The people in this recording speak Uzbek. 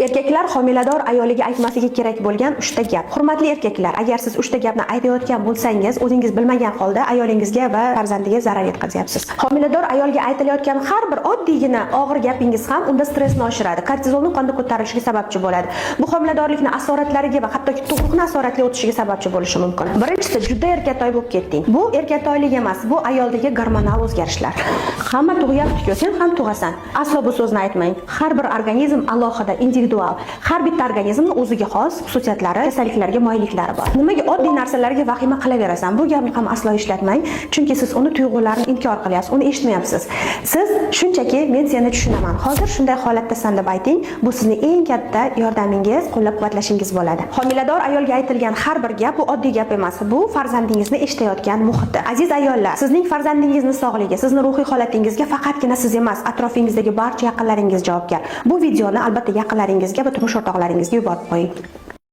Erkaklar homilador ayoliga aytmasligi kerak bo'lgan 3 ta gap. Hurmatli erkaklar, agar siz 3 ta gapni aytayotgan bo'lsangiz, o'zingiz bilmagan holda ayolingizga va farzandiga zarar yetkazyapsiz. Homilador ayolga aytilayotgan har bir oddiygina og'ir gapingiz ham unda stressni oshiradi, kortizolning qonda ko'tarilishiga sababchi bo'ladi. Bu homiladorlikni asoratlariga va hattoki tug'ruqni asoratli o'tishiga sababchi bo'lishi mumkin. Birinchisi, juda erkatoy bo'lib ketding. Bu erkatoylik emas, bu ayoldagi gormonal o'zgarishlar. Hamma tug'yapti-ku, sen ham tug'asan. Aslo bu so'zni aytmang. Har bir organizm alohida, individual. Har bitta organizmni o'ziga xos xususiyatlari, kasalliklarga moyilliklari bor. Nimaga oddiy narsalarga vahima qilaverasan? Bu gapni ham aslo ishlatmang, chunki siz uni tuyg'ularini inkor qilyapsiz, uni eshitmayapsiz. Siz shunchaki "Men seni tushunaman. Hozir shunday holatdasan" deb ayting. Bu sizni eng katta yordamingiz, qo'llab-quvvatlashingiz bo'ladi. Homilador ayolga aytilgan har bir gap bu oddiy gap emas. Bu farzandingizni eshitayotgan muhiti. Aziz ayollar, sizning farzandingizni sog'ligi, sizni ruhiy holatingizga faqatgina siz emas, atrofingizdagi barcha yaqinlaringiz javobgar. Bu videoni albatta yaqinlaringizga va turmush o'rtoqlaringizga yuborib qo'ying.